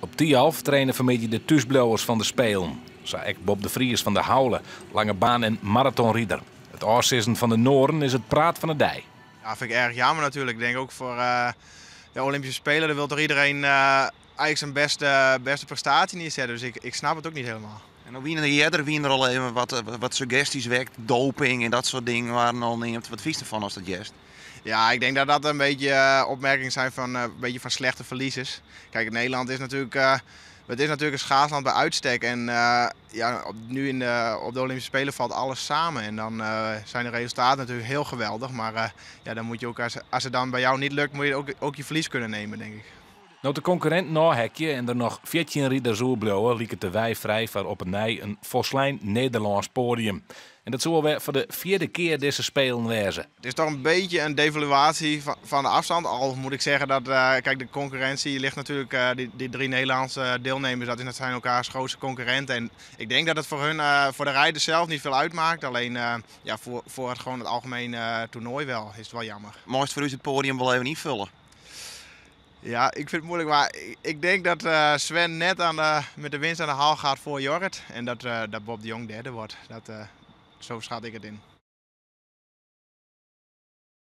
Op Thialf traine fanmiddei de thúsbliuwers fan de Spelen. Sa ek Bob de Vries fan De Haule, langebaan en maratonrider. It ôfsizzen fan de Noaren is it praat fan de dei. Ja, vind ik erg jammer natuurlijk. Ik denk ook voor de Olympische Spelen, daar wil toch iedereen eigenlijk zijn beste prestatie neerzetten. Dus ik snap het ook niet helemaal. En dan wiene der earder wiene der al even wat suggesties wekt, doping en dat soort dingen waren al neamd. Wat fynst derfan ast dat hearst? Ja, ik denk dat dat een beetje opmerkingen zijn van een beetje van slechte verliezers. Kijk, Nederland is natuurlijk, het is natuurlijk een schaatsland bij uitstek. En ja, nu op de Olympische Spelen valt alles samen. En dan zijn de resultaten natuurlijk heel geweldig. Maar ja, dan moet je ook, als het dan bij jou niet lukt, moet je ook je verlies kunnen nemen, denk ik. No't de konkurrinten ôfheakje en der noch 14 riders oerbliuwe, liket de wei frij foar op 'e nij in folslein Nederlânsk poadium. En dat soe wer foar de fjirde kear dizze Spelen wêze. Het is toch een beetje een devaluatie van de afstand. Al moet ik zeggen dat, kijk, de concurrentie ligt natuurlijk, die drie Nederlandse deelnemers, dat zijn elkaars grootste concurrenten. En ik denk dat het voor hun, voor de rijders zelf niet veel uitmaakt. Alleen ja, voor het, gewoon het algemene toernooi wel, is het wel jammer. Moast foar ús it poadium wol even ynfolje? Ja, ik vind het moeilijk, maar ik denk dat Sven net met de winst aan de haal gaat voor Jorrit. En dat Bob de Jong derde wordt. Zo schat ik het in.